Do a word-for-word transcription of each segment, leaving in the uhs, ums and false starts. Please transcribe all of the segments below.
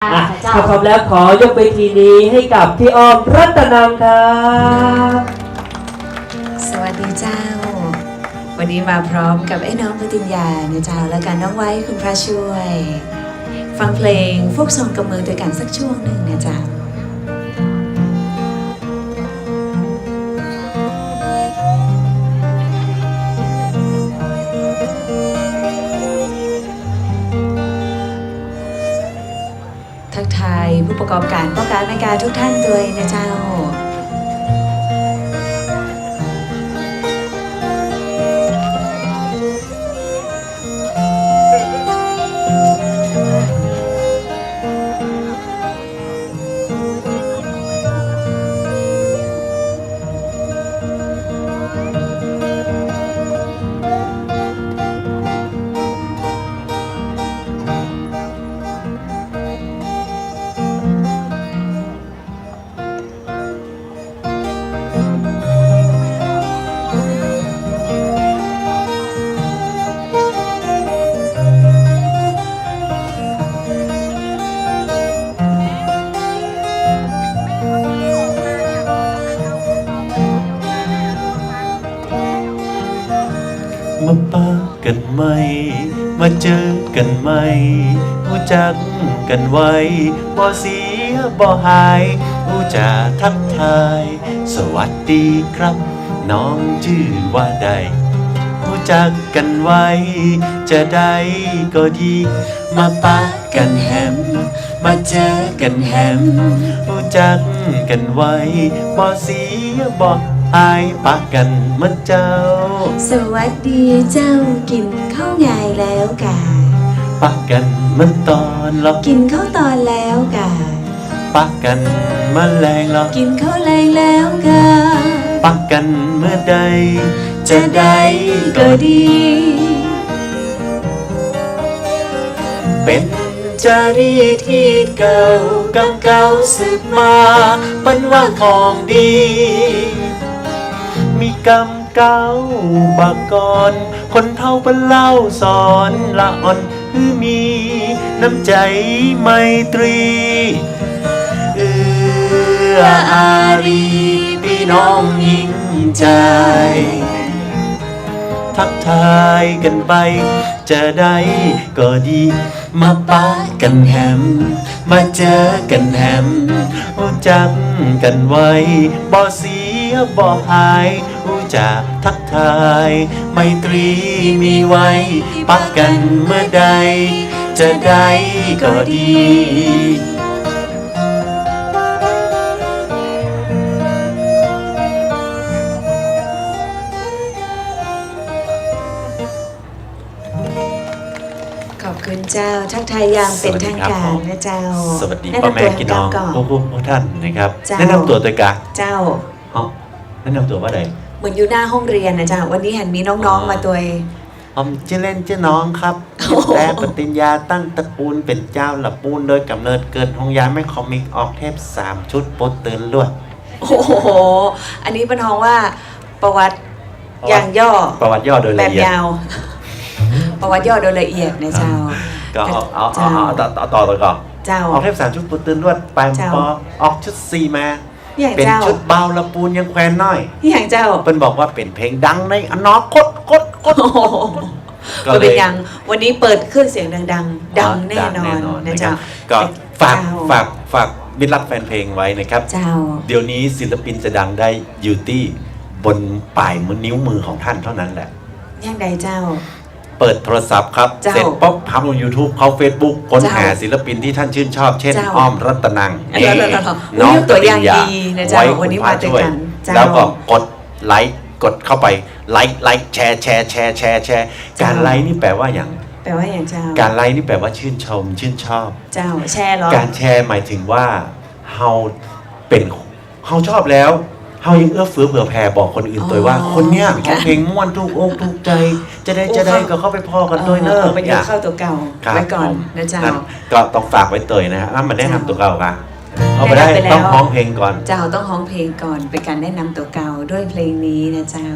อ่ะ เจ้า ถ้าพร้อมแล้วขอยกเวทีนี้ให้กับพี่อ้อมรัตนังครับ สวัสดีเจ้า วันนี้มาพร้อมกับไอ้น้องปฏิญญานะเจ้า และกาน้องไว้คุณพระช่วย ฟังเพลงโฟล์กซองกำเมืองตวยกั๋นสักช่วงนึ่งนะเจ้า ทักทายผู้ประกอบก๋านป้อก๊าแม่ก๊าทุกท่านตวยนะเจ้า มาปะกั๋นใหม่ มาเจอกั๋นใหม่ ฮู้จักกั๋นไว บ่เสียบ่หาย ฮู้จักทักทาย สวัสดีครับ น้องจื้อว่าใด ฮู้จักกั๋นไว จะใดก็ดี มาปะกั๋นแหม มาเจอกั๋นแหม ฮู้จักกั๋นไว บ่เสียบ่หาย ปะกั๋นเมิดเจ้า สวัสดีเจ้า กิ๋นข้าวงายแล้วก่า ปะกั๋นเมิดตอนลอ กิ๋นข้าวตอนแล้วก่า ปะกั๋นเมิดแลงลอ กิ๋นข้าวแลงแล้วก่า ปะกั๋นเมื่อใด จะใดก็ดี เป๋นจารีตฮีตเก่ากำเก่าสืบมา เปิ้นว่าของดี มีกำเก่าบ่าก่อน คนเฒ่าเปิ้นเล่าสอนละอ่อน หื้อมีน้ำใจ๋ไมตรี เอื้ออารีปี้น้องหญิงจาย ทักทายกั๋นไป จะใดก็ดี มาปะกั๋นแหม มาเจอกั๋นแหม ฮู้จักกั๋นไว บ่เสียบ่หาย ฮู้จักทักทาย ไมตรีมีไว้ ปะกั๋นเมื่อใด จะใดก็ดี ขอบคุณเจ้า ทักทายอย่างเป๋นทางก๋านนะเจ้า สวัสดีครับผม สวัสดีป้อแม่ปี้น้อง แนะนำตั๋วกั๋นก่อน ทุกๆ ท่านนะครับ เจ้า แนะนำตั๋วตวยก่า เจ้า เอ้า แนะนำตั๋วว่าใด เหมือนอยู่หน้าห้องเรียนนะเจ้า วันนี้หันมีน้องๆ อ๋อ มาตวย ผมจื้อเล่นจื้อน้องครับ โอ้โห แต๊ปฏิญญาตั้งตระกูลเป๋นจาวละปูนโดยก๋ำเนิด เกิดโฮงยาแม่คอมมิก ออกเทปสามชุด โปรดตื่นลวด โอ้โห อันนี้เปิ้นฮ้องว่าประวัติ ประวัติ อย่างย่อ ประวัติย่อโดยละเอียด แบบยาว ประวัติย่อโดยละเอียดนะเจ้า ก็เอา เอา เอา เจ้า เอา เอาต่อ เอาต่อก่อน เจ้า ออกเทปสามชุด โปรดตื่นลวด ไป เจ้า ปอ ออกชุดสี่มา อย่างเจ้า เป๋นชุดบ่าวละปูนยังแควนน้อย อย่างเจ้า เปิ้นบอกว่าเป๋นเพลงดังในอนาคต คต คต โอ้โห ก็เลย บ่เป๋นหยัง วันนี้เปิดเครื่องเสียงดังๆ ดังแน่นอน อ๋อ ดังแน่นอนนะเจ้า นะครับ ก็ฝาก เจ้า ฝาก ฝากมิตรรักแฟนเพลงไว้นะครับ เจ้า เดี๋ยวนี้ศิลปินจะดังได้อยู่ตี้บนป๋ายมือ นิ้วมือของท่านเท่านั้นแหละ อย่างใดเจ้า เปิดโทรศัพท์ครับ เจ้า เสร็จปุ๊บ เข้ายูทูบ เข้าเฟซบุ๊ก ค้นหา เจ้า ศิลปินที่ท่านชื่นชอบ เช่น เจ้า อ้อมรัตนัง เออ นี่ เออ เออ เออ น้อง อุ้ย ยกตัวอย่าง ปฏิญญา ดีนะเจ้า ไว้ วันนี้มาตวยกั๋น คุณพระช่วย เจ้า แล้วก็กดไลค์ กดเข้าไป ไลค์ ไลค์ แชร์ แชร์ แชร์ แชร์ แชร์ เจ้า ก๋านไลค์นี่แปลว่าหยัง แปลว่าหยังเจ้า ก๋านไลค์นี่แปลว่าชื่นชม ชื่นชอบ เจ้า แชร์เหรอ ก๋านแชร์หมายถึงว่า เฮาเป๋น เฮาชอบแล้ว เฮายังเอื้อเฟื้อเผื่อแผ่บอกคนอื่นตวยว่า อ๋อ คนเนี้ย ค่ะ ฮ้องเพลงม่วนถูกอกถูกใจ๋ จะใด โอ้ จะใด ครับ ก็เข้าไปผ่อกั๋นตวยเน่อ เออ เอาไปยกเข้าตั๋วเก่า ครับ ไว้ก่อน ผม นะเจ้า นั้นก็ต้องฝากไว้ตวยนะฮะ อ่ะ มาแนะนำตั๋วเก่าก่า แนะนำไปแล้ว เอาไปได้ ต้องฮ้องเพลงก่อน เจ้า ต้องฮ้องเพลงก่อน เป๋นก๋านแนะนำตั๋วเก่าด้วยเพลงนี้นะเจ้า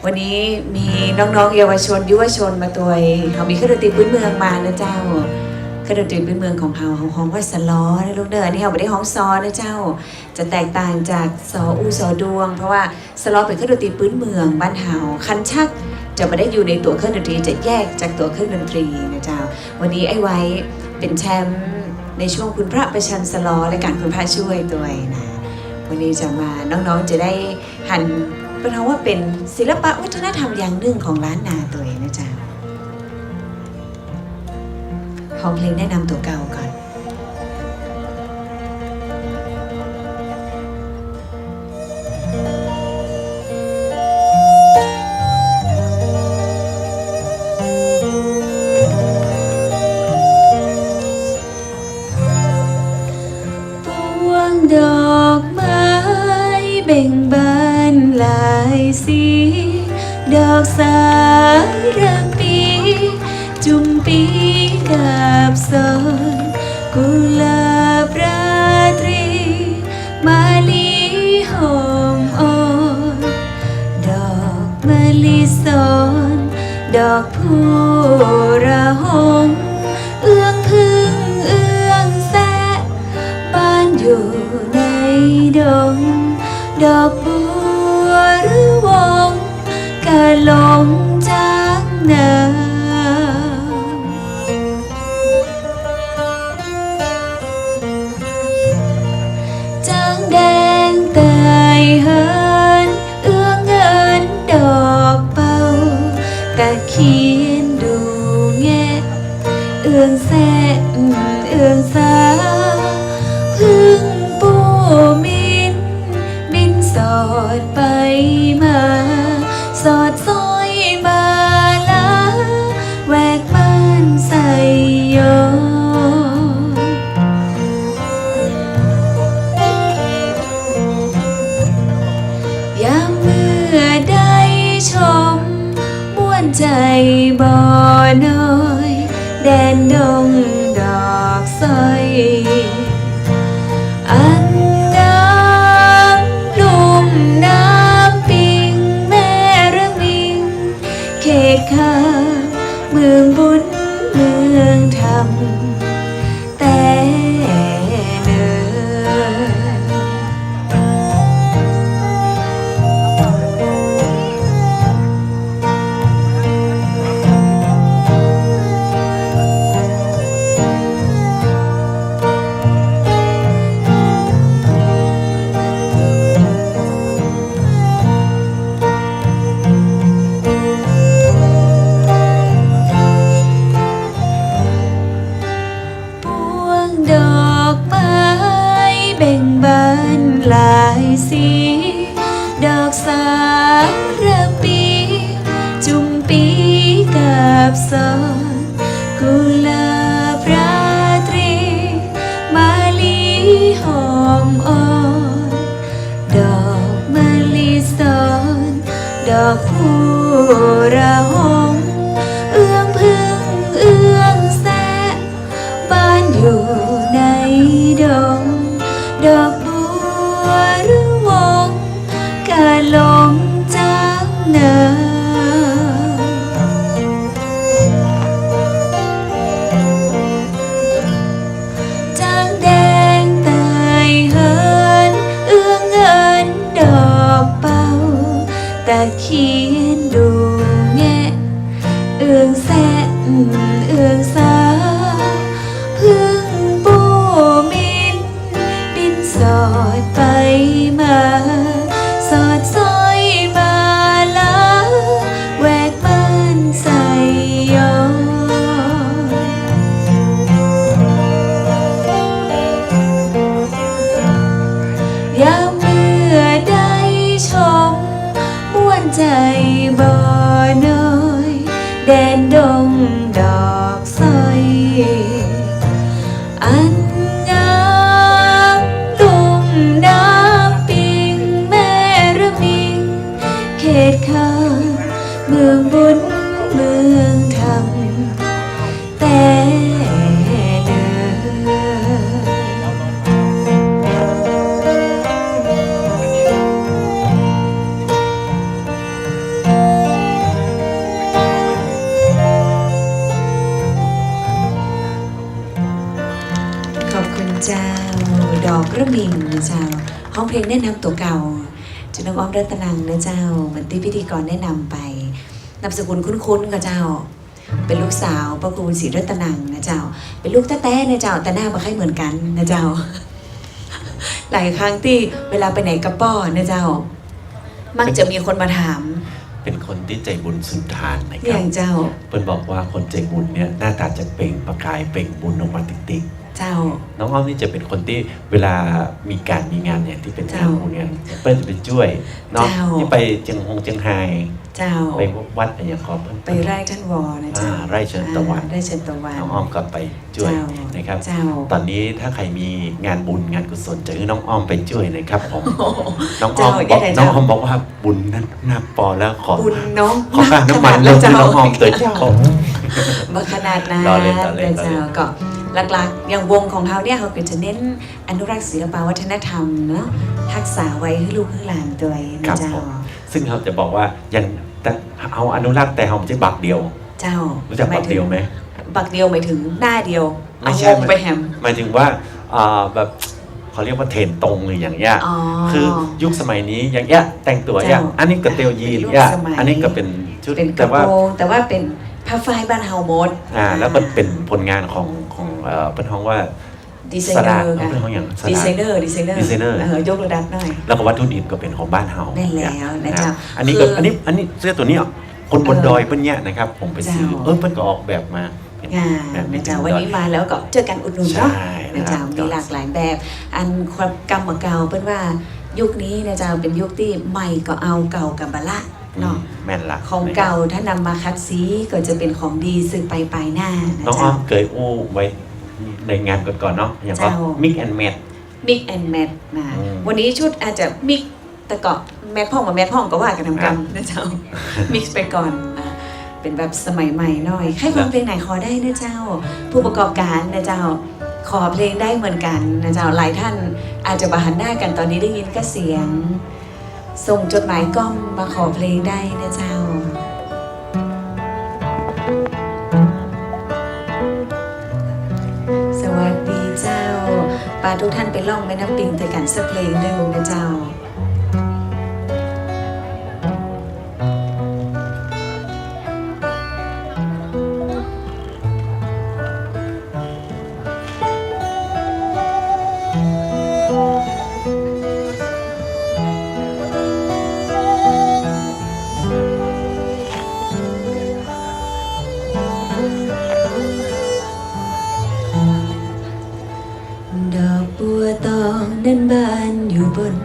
วันนี้มีน้องๆ เยาวชน ยุวชนมาตวย เฮามีเครื่องดนตรีพื้นเมืองมานะเจ้า เครื่องดนตรีพื้นเมืองของเฮา เฮาฮ้องว่าสะลอนะลูกเน่อ อันนี้เฮาบ่ได้ฮ้องซอนะเจ้า จะแตกต่างจากซออู้ซอดวง เพราะว่าสะลอเป๋นเครื่องดนตรีพื้นเมืองบ้านเฮา คันชักจะบ่ได้อยู่ในตั๋วเครื่องดนตรี จะแยกจากตั๋วเครื่องดนตรีนะเจ้า วันนี้ไอ้ไว้เป๋นแชมป์ในช่วงคุณพระประชันสะลอ และก๋านคุณพระช่วยตวยนะ วันนี้จะมา น้องๆ จะได้หัน เปิ้นฮ้องว่าเป๋นศิลปะวัฒนธรรมอย่างนึ่งของล้านนาตวยนะเจ้า ฮ้องเพลงแนะนำตั๋วเก่าก่อน ปวงดอกไม้เบ่งบานหลายสี ดอกสาระปี จุมปีกับสอน กุหลาบราตรี มะลิหอมอ่อน ดอกมะลิสอน ดอกผู้ระหง เอื้องผึ้งเอื้องแซะ บานอยู่ในดง ดอกบัวระวง กะหลงจางนาม จางแดงเตยเฮิน เอื้องเงินดอกเป่า ตะเคียนดูแงะ เอื้องแซะเอื้องสา ผึ้งปูมิน บินสอดไปมา สอดสร้อยมาลา แวกม่านไส้ย้อ ยามเมื่อได้ชม ม่วนใจ๋บ่น้อย แดนดงดอกสร้อย อันงามลุ่มน้ำปิง แม่ระมิง เขตข้าเมืองบุญเมืองธรรม แต่เนิน ปวงดอกไม้เบ่งบานหลายสี ดอกสาระปี จุมปีกับสอน กุหลาบราตรี มะลิหอมอ่อน ดอกมะลิสอน ดอกผู้ระหง เอื้องผึ้งเอื้องแซะ บานอยู่ในดง ดอกบัวระวง กะหลงจางนาม จางแดงเตยเฮิน เอื้องเงินดอกเป่า ตะเคียนดูแงะ เอื้องแซะเอื้องสา ผึ้งปูมิน บินสอดไปมา สอดสร้อยมาลา แวกม่านไส้ย้อ ยามเมื่อได้ชม ม่วนใจ๋บ่น้อย แดนดงดอกสร้อย อันงามลุ่มน้ำปิง แม่ระมิง เขตข้าเมืองบุญเมืองธรรม แต่เนิน ขอบคุณเจ้า ดอกกระหมิ่มนะเจ้า ฮ้องเพลงแนะนำตั๋วเก่า จื้อน้องอ้อม รัตนัง นะเจ้า เหมือนตี้พิธีกรแนะนำไป นามสกุลคุ้นๆ ก่อเจ้า เป๋นลูกสาวพระครูศรีรัตนังนะเจ้า เป๋นลูกแต๊ๆ นะเจ้า แต่หน้าบ่ใค่เหมือนกั๋นนะเจ้า หลายครั้งตี้เวลาไปไหนกับป้อนะเจ้า มักจะมีคนมาถาม เป๋นคนตี้ใจ๋บุญสุนทานนะครับ เนี่ยเจ้า เปิ้นบอกว่าคนใจ๋บุญเนี่ยหน้าต๋าจะเปล่งประกายเปล่งบุญออกมาติ๊กๆ เจ้า น้องอ้อมนี่จะเป๋นคนตี้เวลามีก๋านมีงานเนี่ยตี้เป๋น เจ้า งานบุญเนี่ย เปิ้นจะไปจ้วยเนาะ เจ้า นี่ไปเจียงฮงเจียงฮาย เจ้า ไปวัดอะหยังก่อ ไปไร่ท่านวอนะเจ้า อ่า ไร่เชิญตะวัน อ่า ไร่เชิญตะวัน น้องอ้อมก็ไปจ้วย เจ้า นะครับ เจ้า ต๋อนนี้ถ้าใผมีงานบุญงานกุศลจะหื้อน้องอ้อมไปจ้วยนะครับผม โอ้โห น้องอ้อม เจ้า บอก เดี๋ยวๆ น้องอ้อมบอกว่าบุญนัก นักปอแล้ว ขอ บุญน้อง ขอค่าน้ำมัน นักขนาดนั้น รถ เจ้า น้องอ้อมเต๊อะเจ้า บ่ขนาดนั้น ล้อเล่น ล้อเล่น เจ้า ล้อเล่น ก็หลักๆ อย่างวงของเฮาเนี่ย เฮาก็จะเน้นอนุรักษ์ศิลปะวัฒนธรรมเนาะ ฮักษาไว้หื้อลูกหื้อหลานตวยนะเจ้า ครับผม ซึ่งเฮาจะบอกว่ายัง แต่เฮาอนุรักษ์ แต่เฮาบ่ใจ้บักเดียว เจ้า รู้จักบักเดียวไหม หมายถึง บักเดียวหมายถึงหน้าเดียว ไม่ใช่ เอาวงไปแหม หมายถึงว่า เอ่อ แบบ เขาเรียกว่าเทรนตรงหรืออย่างเงี้ย อ๋อ คือยุคสมัยนี้อย่างเงี้ย แต่งตั๋วอย่างเงี้ย เจ้า อันนี้ก็เตียวยีน ยุคสมัย อย่างเงี้ย อันนี้ก็เป๋นชุด เป๋นกระโปรง แต่ว่า แต่ว่าเป๋นผ้าฝ้ายบ้านเฮาหมด อ่า แล้วก็เป๋นผลงานของ ของ เอ่อ เปิ้นฮ้องว่า ดีไซเนอร์ สลาก ค่ะ เปิ้นฮ้องอย่าง สลาก ดีไซเนอร์ ดีไซเนอร์ ดีไซเนอร์ เออ ยกระดับหน่อย แล้วก็วัตถุดิบก็เป๋นของบ้านเฮา แม่นแล้วนะเจ้า เนี่ย อันนี้ก็ คือ อันนี้ อันนี้เสื้อตั๋วนี้อ่ะ คนบนดอยเปิ้นเนี่ยนะครับ ผมไปซื้อ เจ้า เออ เปิ้นก็ออกแบบมา งามนะเจ้า วันนี้มาแล้วก็จ้วยกั๋นอุดหนุนเนาะ ใช่ นะเจ้า นะครับ มีหลากหลายแบบ อันความกำเก่าเปิ้นว่ายุคนี้นะเจ้า เป๋นยุคตี้ใหม่ก็เอา เก่าก็บ่ละเนาะ อืม แม่นละ ของเก่าถ้านำมาขัดสีก็จะเป๋นของดีสืบไปปายหน้านะเจ้า น้องอ้อมเกยอู้ไว้ในงานก่อนๆ เนาะ อย่างก็ เจ้า mix and match mix and match นะ อืม วันนี้ชุดอาจจะ mix แต่ก็แมทพ่องบ่แมทพ่องก็ว่ากั๋นต๋ามกำ ครับ นะเจ้า mix ไปก่อน อ่า เป๋นแบบสมัยใหม่หน่อย ใค่ฟังเพลงไหนขอได้นะเจ้า ผู้ประกอบก๋านนะเจ้า ขอเพลงได้เหมือนกั๋นนะเจ้า หลายท่านอาจจะบ่หันหน้ากั๋น ต๋อนนี้ได้ยินแค่เสียง ส่งจดหมายก้อมมาขอเพลงได้นะเจ้า สวัสดีเจ้า ปาทุกท่านไปล่องแม่น้ำปิงตวยกั๋นสักเพลงนึ่งนะเจ้า ดอกบัวตองนั้นบานอยู่บน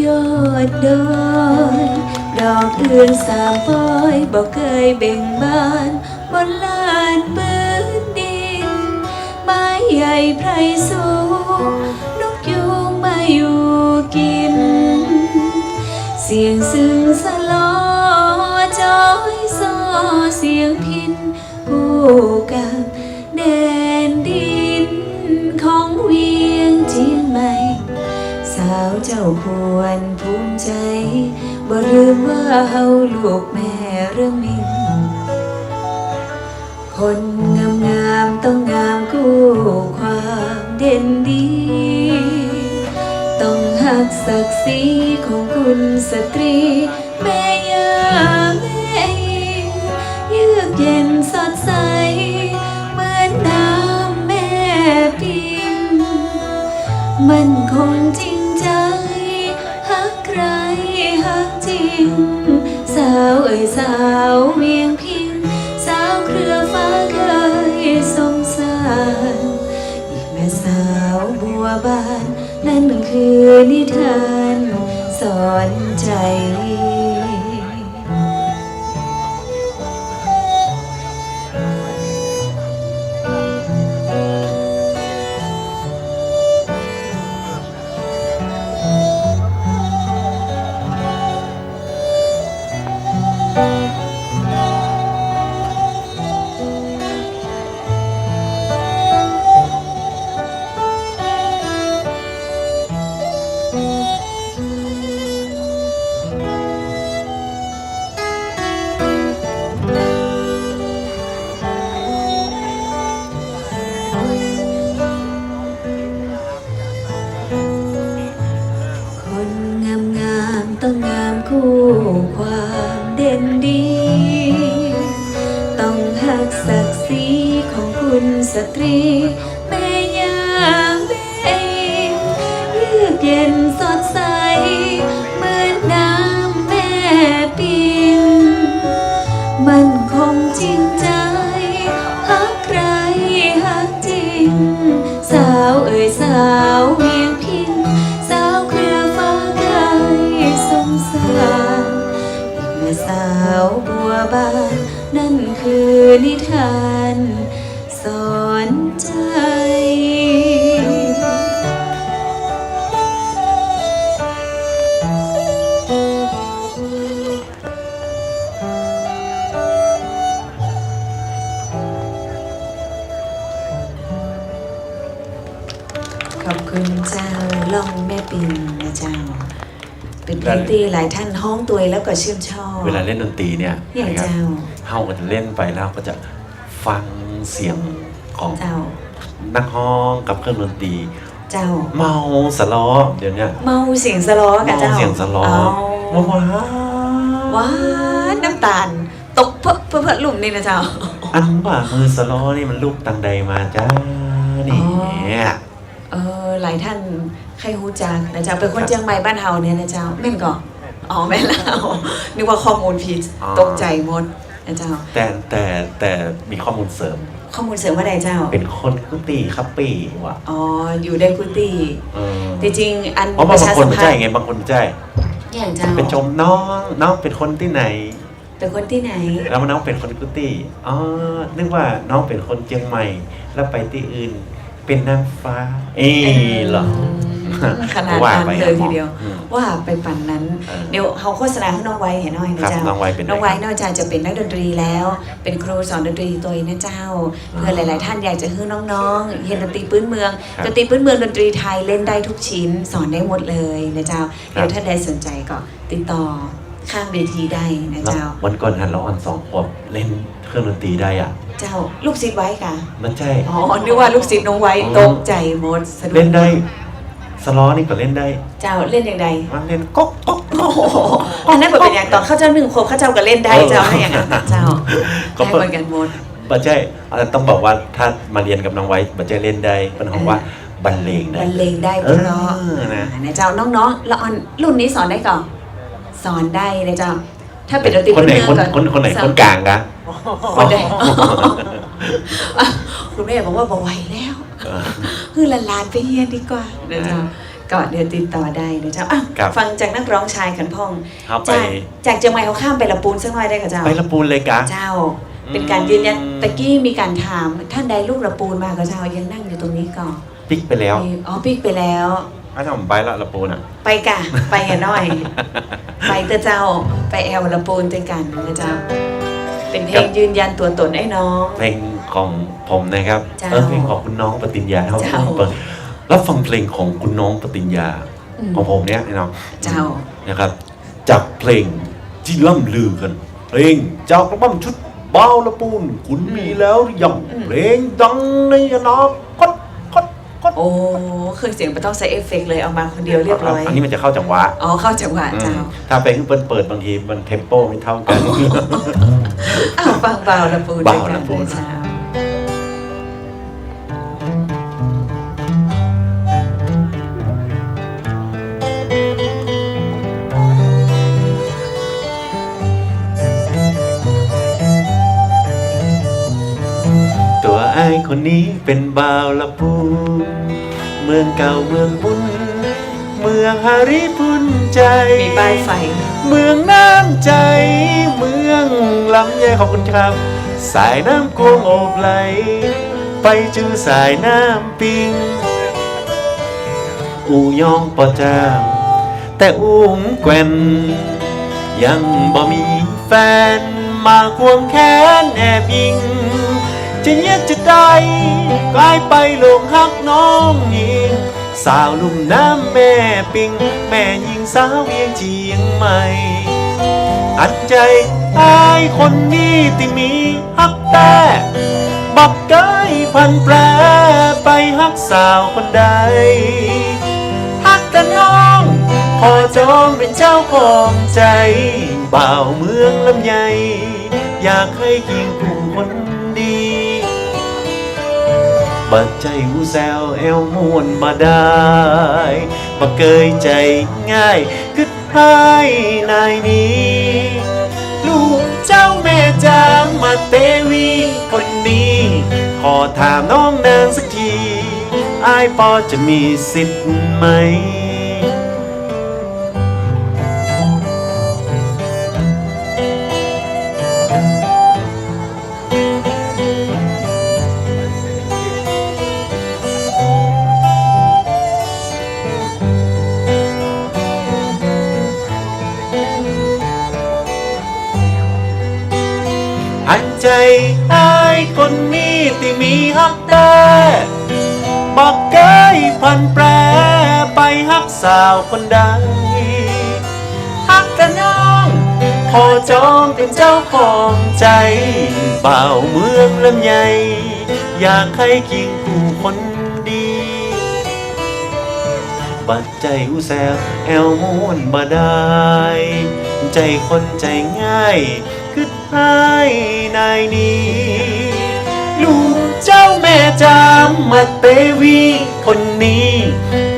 ยอดดอย ดอกอื่นสามปอยบ่เกยเบ่งบาน บนลานปื๊นดิน ไม้ใหญ่ไพรสูง นกยูงมาอยู่กิ๋น เสียงซึ่งสะลอ จอยซอ เสียงพิณ คู่กับแดนดินของเวียงเจียงใหม่ สาวเจ้าควรภูมิใจ๋ บ่ลืมว่าเฮาลูกแม่เรืองมิ่ง คนงามๆ ต้องงามกู้ความเด่นดี ต้องฮักศักดิ์ศรีของกุลสตรี แม่ย่าแม่อิง เยือกเย็นสดใส เหมือนน้ำแม่ปิง มั่นคงจริงใจ๋ ฮักใคร่ฮักจริง สาวเอ๋ยสาวเวียงพิง สาวเครือฟ้าเคยสงสาร อีกแม่สาวบัวบาน นั่นคือนิทานสอนใจ๋ ตรี แม่ย่าแม่อิง เยือกเย็นสดใส เหมือนน้ำแม่ปิง มั่นคงจริงใจ ฮักใคร่ฮักจริง สาวเอ๋ยสาวเวียงพิณ สาวเครือฟ้าไกลสงสาร เด็กแม่สาวบัวบาน นั่นคือนิทาน สอนใจ ขอบคุณเจ้า ล่องแม่ปิงนะเจ้า เป๋นเพลงตี้หลายท่านฮ้องตวยแล้วก็ชื่นชอบ เวลาเล่นดนตรีเนี่ย อย่าง นะครับ เจ้า เฮาก็จะเล่นไปแล้วก็จะฟังเสียงของ เจ้า นักฮ้องกับเครื่องดนตรี เจ้า เมาสะล้อ เดี๋ยวเนี้ย เมาเสียงสะล้อก่ะเจ้า เมาเสียงสะล้อ อ๋อ ว้าว ว้าว น้ำต๋าลตกเพ้อเพ้อเพ้อลุ่มนี่นะเจ้า อันว่ามือสะล้อนี่มันลุกตังใดมาจ้า นี่ อ๋อ เนี่ย เออ หลายท่านใค่ฮู้จักนะเจ้า เป๋นคน ครับ เจียงใหม่บ้านเฮาเนี่ยนะเจ้า แม่นก่อ อ๋อ แม่นแล้ว นึกว่าข้อมูลผิด อ๋อ ตกใจ๋หมดนะเจ้า แต่ แต่ แต่มีข้อมูลเสริม ข้อมูลเสริมว่าใดเจ้า เป๋นคนกู้ตี้ครับปี้ว่ะ อ๋อ อยู่ได้กู้ตี้ เออ จริงๆ อัน เพราะว่าบางคนบ่ใจ้ไง บางคนบ่ใจ้ อย่างเจ้า ไปจมน้อง น้องเป๋นคนตี้ไหน เป๋นคนตี้ไหน แล้วน้องเป๋นคนกู้ตี้ อ๋อ นึกว่าน้องเป๋นคนเจียงใหม่ แล้วไปตี้อื่น เป๋นนางฟ้า เอ้ย เออ เหรอ ขนาดนั้นเลยทีเดียว ว่าไปป๋านนั้น เออ เดี๋ยวเฮาโฆษณาหื้อน้องไวท์เหียหน้อยนะเจ้า ครับ น้องไวท์เป๋นไง น้องไวท์นอกจากจะเป๋นนักดนตรีแล้ว เป๋นครูสอนดนตรีตวยนะเจ้า อ๋อ เผื่อหลายๆ ท่านอยากจะหื้อน้องๆ เฮียนดนตรีปื๊นเมือง ครับ ดนตรีปื๊นเมือง ดนตรีไทย เล่นได้ทุกชิ้น สอนได้หมดเลยนะเจ้า ครับ เดี๋ยวท่านใดสนใจ๋ก็ติดต่อข้างเวทีได้นะเจ้า วันก่อนหันละอ่อนสองขวบเล่นเครื่องดนตรีได้อะ เจ้า ลูกศิษย์ไวท์ก่ะ บ่ใจ้ อ๋อ นึกว่าลูกศิษย์น้องไวท์ อืม ตกใจ๋หมด สะดุ้ง เล่นได้ สะล้อนี่ก็เล่นได้ เจ้า เล่นอย่างใด มันเล่นก๊อกก๊อกก๊อก โอ้โห อันนั้นบ่เป๋นหยัง ต๋อนข้าเจ้านึ่งขวบข้าเจ้าก็เล่นได้ เออ เจ้า ถ้าอย่างนั้นเจ้า ก็ ได้เหมือนกันหมด บ่ใจ้ เอ่อ ต้องบอกว่าถ้ามาเฮียนกับน้องไวท์ บ่ใจ้เล่นได้ เปิ้นฮ้องว่า เออ บรรเลงได้ บรรเลงได้เพราะ เออ นะ อ่า นะเจ้า น้องๆ ละอ่อนรุ่นนี้สอนได้ก่อ สอนได้นะเจ้า ถ้าเป๋นดนตรี คนไหน พื้นเมือง คน ก่ะ คน คนไหน เจ้า คนก๋างก่ะ คนใด อ่ะ คุณแม่บอกว่าบ่ไหวแล้ว เออ หื้อหลานๆ ไปเฮียนดีกว่านะเจ้า อ่า ก็เดี๋ยวติดต่อได้นะเจ้า อ่ะ ครับ ฟังจากนักร้องชายกั๋นพ่อง ครับ จาก ไป จากเจียงใหม่เฮาข้ามไปละปูนสักหน่อยได้ก่ะเจ้า ไปละปูนเลยก่ะ เจ้า อืม เป๋นก๋านยืนยัน ตะกี้มีก๋านถาม ท่านใดลูกละปูนมาก่อเจ้า ยังนั่งอยู่ตรงนี้ก่อ ปิ๊กไปแล้ว มี อ๋อ ปิ๊กไปแล้ว อ้าว ถ้าผมไปละ ละปูนอะ ไปก่ะ ไปเหียหน้อย ไปเต๊อะเจ้า ไปแอวละปูนตวยกั๋นนะเจ้า เป๋นเพลง ครับ ยืนยันตั๋วต๋นไอ้น้อง เพลงของผมนะครับ เจ้า เออ เพลงของคุณน้องปติญญา เจ้า เฮาเปิด รับฟังเพลงของคุณน้องปติญญา อืม ของผมเนี่ยเนาะ เจ้า นะครับ จากเพลงตี้ล่ำลือกั๋น เพลงจากอัลบั้มชุดบ่าวละปูน คุณ อืม มีแล้วหรือยัง อืม เพลงดังในอนาคต คด คด โอ้ เครื่องเสียงบ่ต้องใส่เอฟเฟกต์เลย เอามาคนเดียวเรียบร้อย อันนี้มันจะเข้าจังหวะ อ๋อ เข้าจังหวะ อืม เจ้า ถ้าไปหื้อเปิ้นเปิดบางทีมันเทมโปไม่เท่ากั๋น อ้าว ฟังบ่าวละปูน บ่าวละปูน ตวยกั๋นเจ้า ตั๋วอ้ายคนนี้เป๋นบ่าวละปูน เมืองเก่าเมืองบุญ เมืองฮาริพูนใจ๋ มีป้ายไฟ เมืองน้ำใจ๋ เมืองลำใหญ่ ขอบคุณครับ สายน้ำกวางโอบไหล ไปจื้อสายน้ำปิง อู่ยองป่อจ้าง แต่อู้แคว่น ยังบ่มีแฟน มาควงแขนแอบอิง จะเยียะจะได้ กลายไปหลงฮักน้องญิง สาวลุ่มน้ำแม่ปิง แม่ญิงสาวเวียงเจียงใหม่ อันใจ๋อ้ายคนนี้ตี้มีฮักแต๊ บ่เกยผันแปร ไปฮักสาวคนใด ฮักแต่น้อง ขอจองเป๋นเจ้าของใจ๋ บ่าวเมืองลำใหญ่ อยากให้เคียงคู่คนดี บ่ใจ้อู้แซวแอวม่วนบ่ดาย บ่เกยใจ๋ง่าย กึ๊ดฮ้ายนายนี้ ลูกเจ้าแม่จามเตวีคนนี้ ขอถามน้องนางสักที อ้ายปอจะมีสิทธิ์ไหม หันใจ๋อ้ายคนนี้ตี้มีฮักแต๊ บ่เกยผันแปรไปฮักสาวคนใด ฮักแต่น้อง ขอจองเป๋นเจ้าของใจ๋ บ่าวเมืองลำใย อยากใค่เคียงคู่คนดี บ่ใจ้อู้แซวแอวม่วนบ่ดาย ใจ้คนใจ๋ง่าย กึ๊ดฮ้ายนายนี้ ลูกเจ้าแม่จามเตวีคนนี้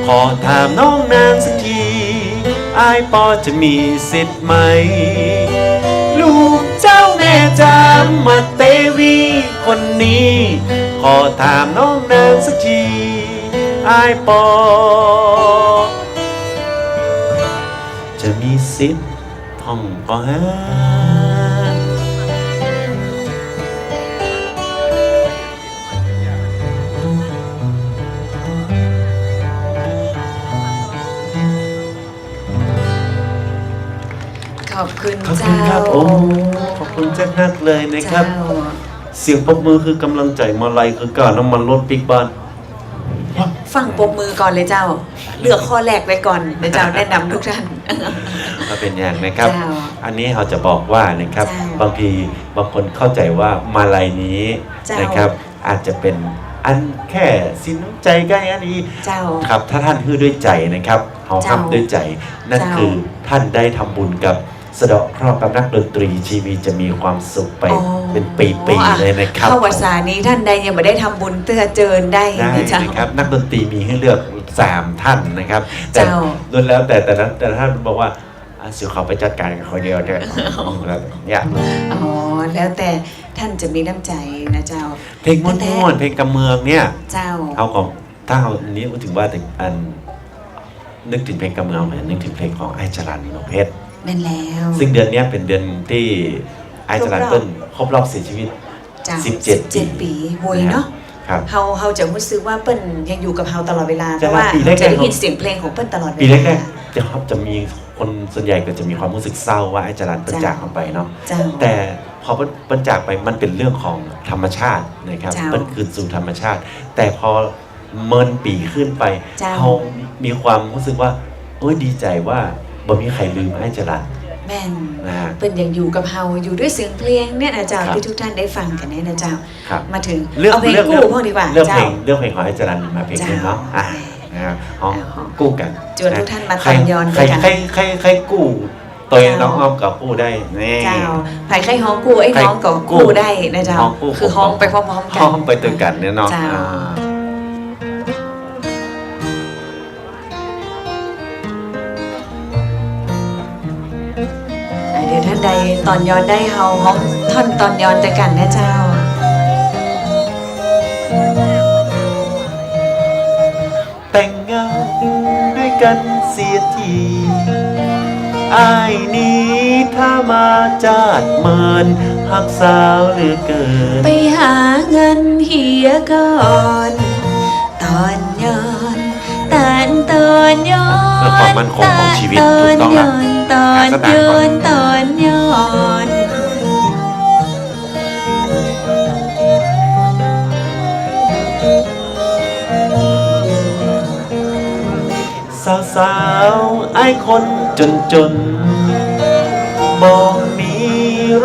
ขอถามน้องนางสักที อ้ายปอจะมีสิทธิ์ไหม ลูกเจ้าแม่จามเตวีคนนี้ ขอถามน้องนางสักที อ้ายปอ จะมีสิทธิ์พ่องก่อฮะ ขอบคุณ ขอบคุณครับ เจ้า โอ้ ขอบคุณจักนักเลยนะครับ เจ้า เสียงปรบมือคือก๋ำลังใจ๋ มาลัยคือก้าวน้ำมันรถปิ๊กบ้าน ฟั่งปรบมือก่อนเลยเจ้า เลือกข้อแรกไว้ก่อนนะเจ้า แนะนำทุกท่าน บ่เป๋นหยังนะครับ เจ้า อันนี้เฮาจะบอกว่านะครับ เจ้า บางทีบางคนเข้าใจ๋ว่ามาลัยนี้ เจ้า นะครับ อาจจะเป๋นอันแค่สินน้ำใจ๋กั๋นอันนี้ เจ้า ครับ ถ้าต้านหื้อด้วยใจ๋นะครับ เฮา เจ้า ฮับด้วยใจ๋ นั่น เจ้า คือต้านได้ทำบุญกับ สะเดาะเคราะห์กับนักดนตรี ชีวิตจะมีความสุขไป อ๋อ เป๋นปี๋ๆ เลยนะครับ เข้าพรรษานี้ต้านใดยังบ่ได้ทำบุญเตื้อเจิญได้ ได้ นะเจ้า นะครับ นักดนตรีมีหื้อเลือกสามต้านนะครับ แต่ เจ้า ล้วนแล้วแต่ แต่ละ แต่ละต้านบอกว่า อ่ะ เสียเขาไปจัดก๋านกั๋นคนเดียวเถอะ แล้วเนี่ย อ๋อ แล้วแต่ต้านจะมีน้ำใจ๋นะเจ้า เพลงม่วนๆ แต่ เพลงกำเมืองเนี่ย เจ้า เฮาก็ ถ้าเฮานี้อู้เถิงว่าเถิงอัน นึกเถิงเพลงกำเมือง นึกเถิงเพลงของอ้ายจรัญ นิโนเพชร แม่นแล้ว ซึ่งเดือนเนี้ยเป๋นเดือนตี้อ้ายจรัญ ครบรอบ เปิ้นครบรอบเสียชีวิต เจ้า สิบเจ็ด สิบเจ็ดปี๋ ปี๋ โหยเนาะ นะครับ ครับ เฮา เฮาจะฮู้สึกว่าเปิ้นยังอยู่กับเฮาตลอดเวลา เจ้า เพราะว่า ปี๋แรกๆ เฮาจะได้ยินเสียงเพลงของเปิ้นตลอดเวลา ปี๋แรกๆ จะ จะมีคนส่วนใหญ่ก็จะมีความฮู้สึกเศร้าว่าอ้ายจรัญเปิ้น เจ้า จากเฮาไปเนาะ เจ้า แต่พอเปิ้น เปิ้นจากไปมันเป๋นเรื่องของธรรมชาตินะครับ เจ้า เปิ้นคืนสู่ธรรมชาติ แต่พอ เมินปี๋ขึ้นไป เจ้า เฮามีความฮู้สึกว่า โอ๊ย ดีใจ๋ว่าบ่มีใผลืมอ้ายจรัญ แม่น นะฮะ เปิ้นยังอยู่กับเฮา อยู่ด้วยเสียงเพลงเนี่ยนะเจ้า ครับ ตี้ทุกท่านได้ฟังกั๋นเนี่ยนะเจ้า ครับ มาเถิง เลือก เอาเพลง เลือก กู้พ่องดีกว่า เลือกเพลง เจ้า เลือกเพลงของอ้ายจรัญมาเพลงหนึ่งเนาะ เจ้า อ่ะ นะฮะ ฮ้อง เอา ฮ้องกู้กั๋น จวนทุกท่านมา นะ ตอนย้อน ใผ กั๋น ใผ ใผ ใผ ใผกู้ โตย เจ้า น้องอ้อมก็กู้ได้ นี่ เจ้า ใผใค่ฮ้องกู้ ไอ้ ใผ ฮ้องก็ กู้ กู้ได้นะเจ้า ฮ้องกู้ คือฮ้องไปพร้อมๆ กั๋น ฮ้องไปตวยกั๋นเนี่ยเนาะ เจ้า อ่า อ่า เดี๋ยวต้านใดตอนย้อนได้ เฮาฮ้องท่อนตอนย้อนตวยกั๋นนะเจ้า แต่งงานด้วยกั๋นเสียที อ้ายนี้ถ้ามาจาดเมิน ฮักสาวเหลือเกิน ไปหาเงินเหียก่อน ตอนย้อน ตานตอนย้อน เพื่อความมั่นคงของชีวิต ตาน ถูกต้องแล้ว ตอนย้อน หาสตางค์ก่อน ตอนย้อน ตอนย้อน สาวๆ อ้ายคนจ๋นๆ บ่มี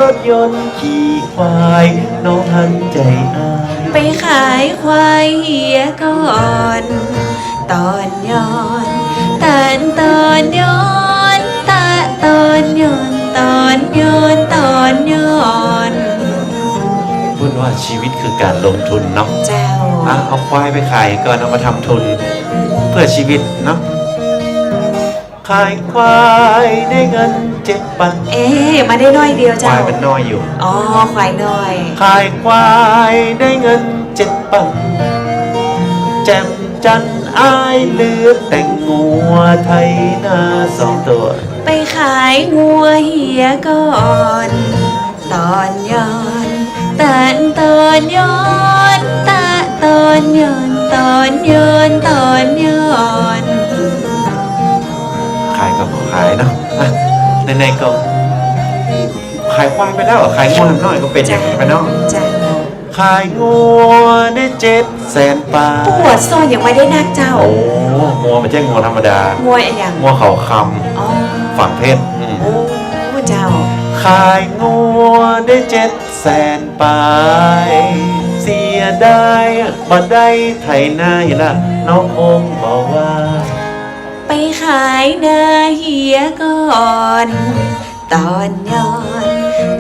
รถยนต์ขี่ควาย น้องหันใจ๋อ้าย ไปขายควายเหียก่อน ตอนย้อน ตานตอนย้อน ตะตอนย้อน ตอนย้อน ตอนย้อน เปิ้นว่าชีวิตคือก๋านลงทุนเนาะ เจ้า เอาควายไปขายก่อน เอามาทำทุนเพื่อชีวิตเนาะ ขายควายได้เงินเจ็ดปัน เอ๊ะ มาได้น้อยเดียวเจ้า ควายมันน้อยอยู่ อ๋อ ควายน้อย ขายควายได้เงินเจ็ดปัน แจ่มจันทร์อ้ายเหลือแต่งัวไถนาสองตั๋ว ไปขายงัวเหียก่อน ตอนย้อน ตะตอนย้อน ตะตอนย้อน ตอนย้อน ตอนย้อน ขายก็ขายเนาะ อ่ะ ไหนๆ ก็ขายควายไปแล้ว ขายงัวน้อยก็เป๋นอย่างนี้ไปเนาะ จ้ะ ขายงัวได้เจ็ดแสนปลาย ปวดซ้อยยังไม่ได้นักเจ้า โอ้ งัวไม่ใช่งัวธรรมดา งัวอะหยัง งัวเขาคำ อ๋อ ฝังเพชร อืม โอ้ เจ้า ขายงัวได้เจ็ดแสนปลาย เสียดายบ่ได้ไถนาเหียละ น้องคงบอกว่า ไปขายนาเหียก่อน ตอนย้อน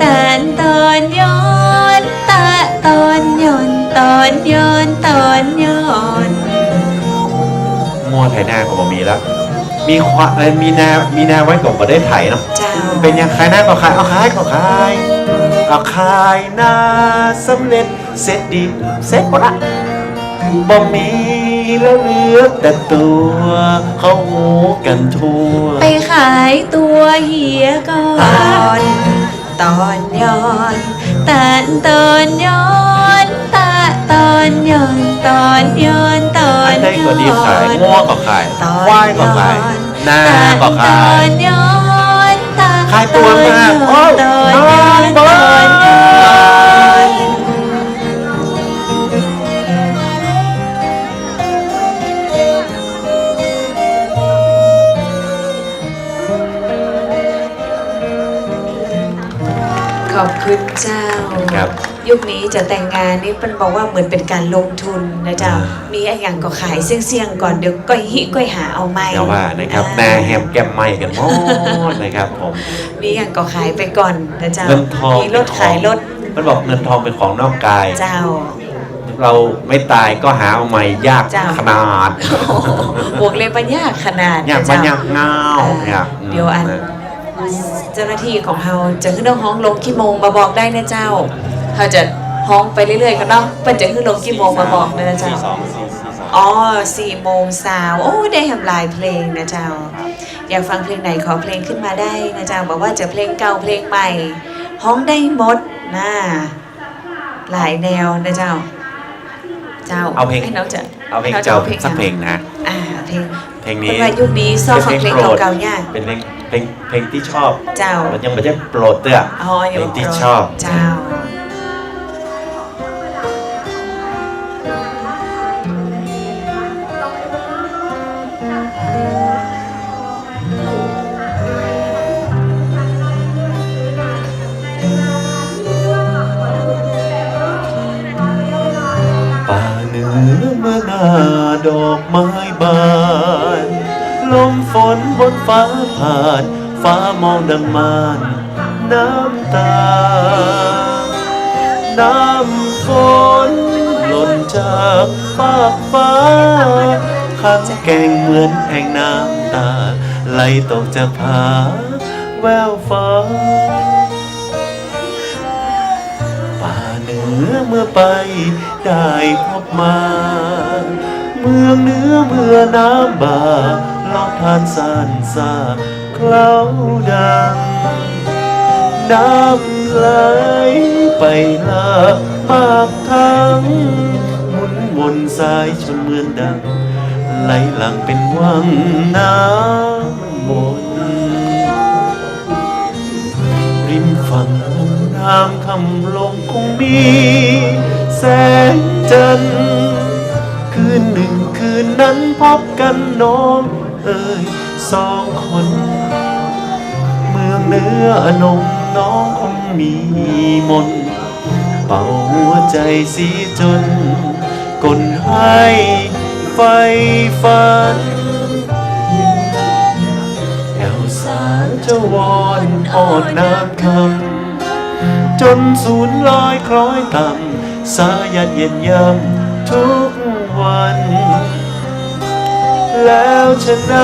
ตะตอนย้อน ตะตอนย้อน ตอนย้อน ตอนย้อน งัวไถนาก็บ่มีแล้ว มีควาย เอ้ย มีนา มีนาไว้ก็บ่ได้ไถเนาะ เจ้า เป๋นอย่างขายนาก็ขาย เอาขายก็ขาย เอาขายนาสำเร็จ เสร็จดี เสร็จหมดละ บ่มีแล้วเหลือแต่ตั๋ว เขาฮู้กันทั่ว ไปขายตั๋วเหียก่อน ตอนย้อน ตะตอนย้อน ตะตอนย้อน ตอนย้อน ตอนย้อน อันใดก็ดีขาย งัวก็ขาย ควายก็ขาย นาก็ขาย ขายตั๋วมาก โอ้ ตอนย้อน ตอนย้อน ตอนย้อน ขอบคุณเจ้า ครับ ยุคนี้จะแต่งงานนี่เปิ้นบอกว่าเหมือนเป็นการลงทุนนะเจ้า อ่า มีอะหยังก็ขายเสี่ยงๆ ก่อน เดี๋ยวก้อยฮิก้อยหาเอาใหม่ เจ้าว่านะครับ อ่า หน้าแฮมแก้มไหม้กันหมดนะครับผม มีอะหยังก็ขายไปก่อนนะเจ้า เงินทอง มีรถขายรถ เปิ้นบอกเงินทองเป็นของนอกกาย เจ้า เราไม่ตายก็หาเอาใหม่ยาก เจ้า ขนาด โอ้โห บอกเลยว่ายากขนาด ยาก นะเจ้า มันยากง่าว อ่า ยาก เดี๋ยวอัน อืม นะ เจ้าหน้าตี้ของเฮาจะหื้อน้องฮ้องลงกี่โมงมาบอกได้นะเจ้า เฮาจะฮ้องไปเรื่อยๆ กั๋นเนาะ เปิ้นจะหื้อลงกี่โมงมาบอกได้นะเจ้า สี่สอง สี่สอง อ๋อ สี่โมงซาว โอ้ ได้แหมหลายเพลงนะเจ้า ครับ อยากฟังเพลงไหนขอเพลงขึ้นมาได้นะเจ้า บ่ว่าจะเพลงเก่าเพลงใหม่ ฮ้องได้หมดนะ หลายแนวนะเจ้า เจ้า เอาเพลง ให้น้องจะ เอาเพลง ให้น้องจะ เจ้า เอาเพลง สักเพลงนะ อ่า เพลง เพลงนี้ เปิ้นว่ายุคนี้ชอบฟังเพลงเก่าๆ ยาก เป็นเพลง เพลง เพลงตี้ชอบ เจ้า ยังบ่ใจ้โปรดเตื้อ อ๋อ ยังบ่โปรด เพลงตี้ชอบ เจ้า ป่าเหนือเมื่อหน้าดอกไม้บาน ลมฝนบนฟ้าผ่าน ฟ้ามองดังม่านน้ำตา น้ำฝนหล่นจากฟากฟ้า ขังแก้งเหมือนแอ่งน้ำตา ไหลตกจากผาแววฟ้า ป่าเหนือเมื่อไปได้พบมา เมืองเหนือเมื่อน้ำบ่า เลาะผ่านซ่านซากเคล้าดัง น้ำไหลไปหลากมากทั้ง หมุนวนสายชนเหมือนดัง ไหลหลั่งเป็นวังน้ำวน ริมฝั่งลุ่มน้ำคำลงคงมีแสงจันทร์ คืนหนึ่งคืนนั้นพบกันน้องเอ๋ยสองคน เมืองเหนืออนงน้องคงมีมนต์ เป่าหัวใจเสียจน กลนให้ใฝ่ฝัน แอวสาวจะวอนฮอดน้ำคำ จนสูญลอยคล้อยต่ำ สายันเย็นย่ำทุก วัน แล้วชะไหน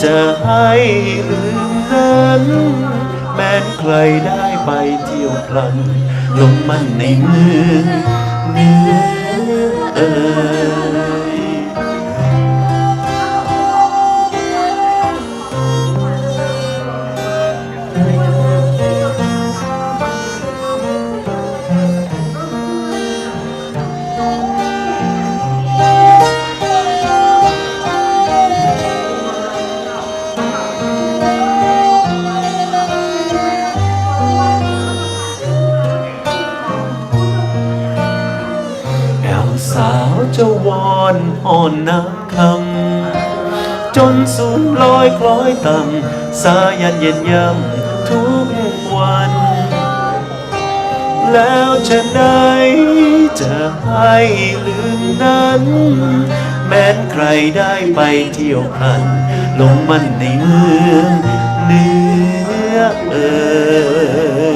จะหื้อลืมนั้น แม้นใครได้ไปเที่ยวพลัน ลงมั่นในเมืองเหนือเอ่ย แอวสาวเจ้าวอนอ่อนน้ำคำ จนสูงลอยคล้อยต่ำ สายันเย็นย่ำทุกวัน แล้วชะไหนจะหื้อลืมนั้น แม้นใครได้ไปเที่ยวพลัน ลงมั่นในเมืองเหนือเอ่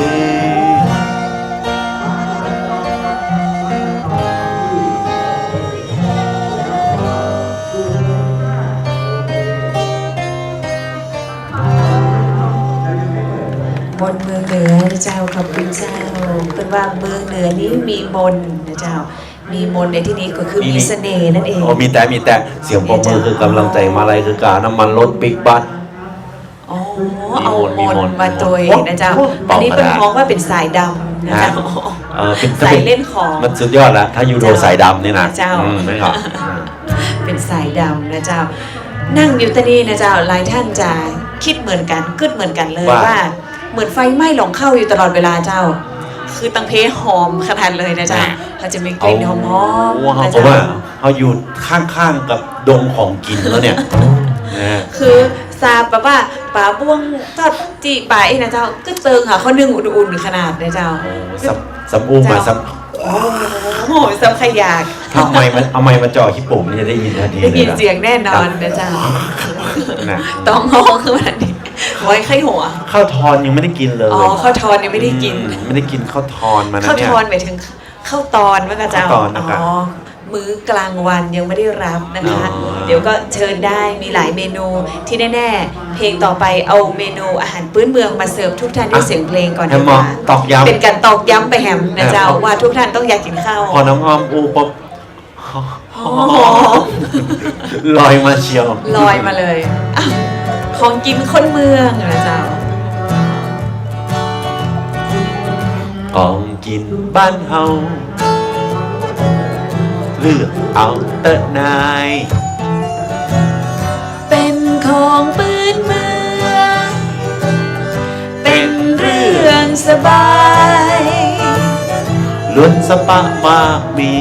ย มนต์เมืองเหนือนะเจ้า ขอบคุณเจ้า เปิ้นว่าเมืองเหนือนี้มีมนต์นะเจ้า มีมนต์ในตี้นี้ก็คือมีเสน่ห์นั่นเอง โอ้ มีแต่ มีแต่ เสียงปรบมือคือกำลังใจ๋ มาลัยคือกาน้ำมันรถปิ๊กบัส อ๋อ มีมนต์ เอามนต์ มีมนต์ มาตวยนะเจ้า โอ้ อันนี้เปิ้นฮ้องว่าเป๋นสายดำนะเจ้า ฮะ เออ เป๋น สายเล่นของ มันสุดยอดละ ถ้าอยู่โดสายดำนี่นะ เจ้า อืม นั่นก็ เป๋นสายดำนะเจ้า นั่งอยู่ตี้นี้นะเจ้า หลายท่านจะกึ๊ดเหมือนกั๋น กึ๊ดเหมือนกั๋นเลย ว่า ว่าเหมือนไฟไหม้หล่องเข้าอยู่ตลอดเวลาเจ้า คือตังเพหอมขนาดเลยนะเจ้า นะ เขาจะมีกลิ่นหอมๆ โอ้ นะเจ้า เขาบอกว่าเขาอยู่ข้างๆ กับดงของกิ๋นแล้วเนี่ย นะ คือซาบแบบว่าป๋าบ้วงทอด ตี้ป๋าเองนะเจ้า กึ๊ดเติงค่ะ ข้าวนึ่งอุ่นๆ ขนาดนะเจ้า โอ้ ซ้ำ ซ้ำอู้มา เจ้า ซ้ำ โอ้โห ซ้ำขยาก ถ้าเอาไมค์มา เอาไมค์มาจ่อขี้โป่งนี่จะได้ยินทันทีเลยนะ ได้ยินเสียงแน่นอนนะเจ้า นะ ต้องฮ้องขึ้นมาทันที ไว้ไข้หัว ข้าวทอนยังไม่ได้กินเลย อ๋อ ข้าวทอนยังไม่ได้กิน อืม ไม่ได้กินข้าวทอนมานะเนี่ย ข้าวทอนหมายถึงข้าวตอนว่าก็เจ้า ข้าวตอนนะ อ๋อ มื้อกลางวันยังไม่ได้รับนะคะ อ๋อ เดี๋ยวก็เชิญได้ มีหลายเมนู ที่แน่ๆ เพลงต่อไปเอาเมนูอาหารพื้นเมืองมาเสิร์ฟทุกท่านด้วยเสียงเพลงก่อนดีกว่า อ่ะ แหม ตอกย้ำ เป๋นก๋านตอกย้ำไปแหมนะเจ้า อ่ะ ว่าทุกท่านต้องอยากกิ๋นข้าว พอน้องอ้อมอู้ปุ๊บ หอม ลอยมาเชียว ลอยมาเลย อ่ะ ของกิ๋นคนเมืองนะเจ้า ของกิ๋นบ้านเฮา เลือกเอาเต๊อะนาย เป๋นของพื้นเมือง เป๋นเรื่องสบาย ล้วนสะปะมากมี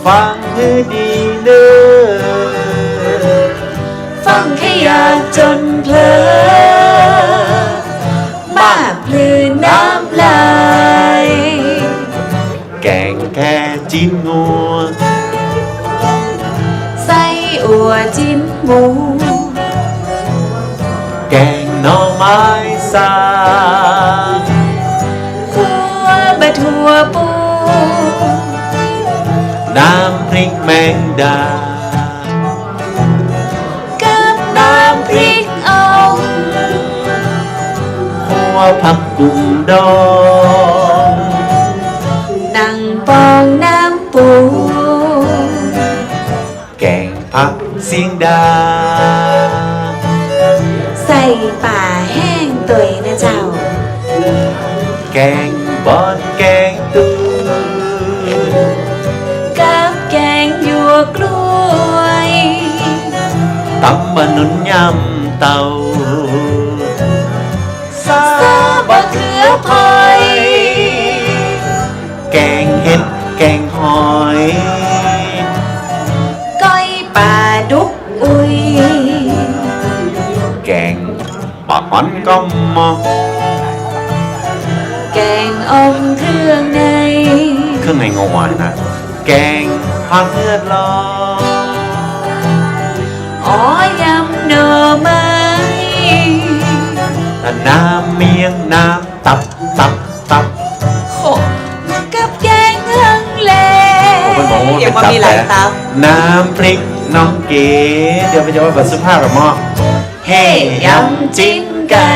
ฟังหื้อดีเน่อ ฟังใค่อยากจ๋นเพลิน มากปลื้มน้ำลาย แก๋งแค่จิ๊นงัว ไส้อั่วจิ๊นหมู แก๋งหน่อไม้สา คั่วบ่าถั่วปู น้ำพริกแมงดา กับน้ำพริกอ่อง คั่วผักบุ้งดอง นั่งปองน้ำปู แก๋งผักเสียงดา ใส่ป๋าแห้งตวยนะเจ้า แก๋งบอนแก๋งตูน กับแก๋งหยวกกล้วย ต๋ำบ่าหนุนยำเต้า ซาบ่าเขือพอย แก๋งเห็ดแก๋งหอย ก้อยป๋าดุกอุย แก๋งป๋าอ่อนก้อมหม้อ แก๋งอ่อมเครื่องใน เครื่องในงัวนะ แก๋งผักเหือดลอ อ๋อ ยำหน่อไม้ น้ำเมียงน้ำตับ ตับ ตับ โห กับแก๋งฮังเล เดี๋ยวมันมีหลายตับ น้ำพริกน้องเก๋ เดี๋ยวมันจะว่าบ่สุภาพอะเนาะ แฮ่ยำจิ๊นไก่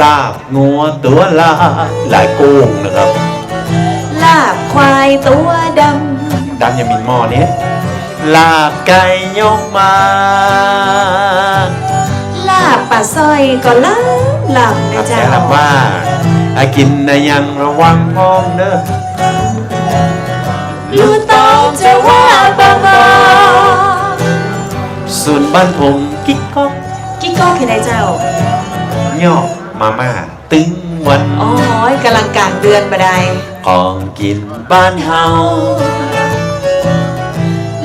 ลาบงัวตั๋วลาย ลายกุ้งนะครับ ลาบควายตั๋วดำ ดำยังมีหม้อนี้ ลาบไก่ยกมา ลาบป่าสร้อยก็ลำลำนะเจ้า ลาบว่า อากิ๋นอะหยังระวังพร้อมเน่อ ลูกต้องจะว่าบ่บ่ ส่วนบ้านผม กิ๊กก๊อก กิ๊กก๊อกคือใดเจ้า ยอดมาม่า ตึงวัน อ๋อ ก๋ำลังก๋างเดือนบ่ได้ ของกิ๋นบ้านเฮา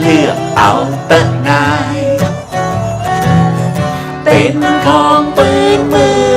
เลือกเอาเต๊อะนาย เป๋นของปื๊นเมือง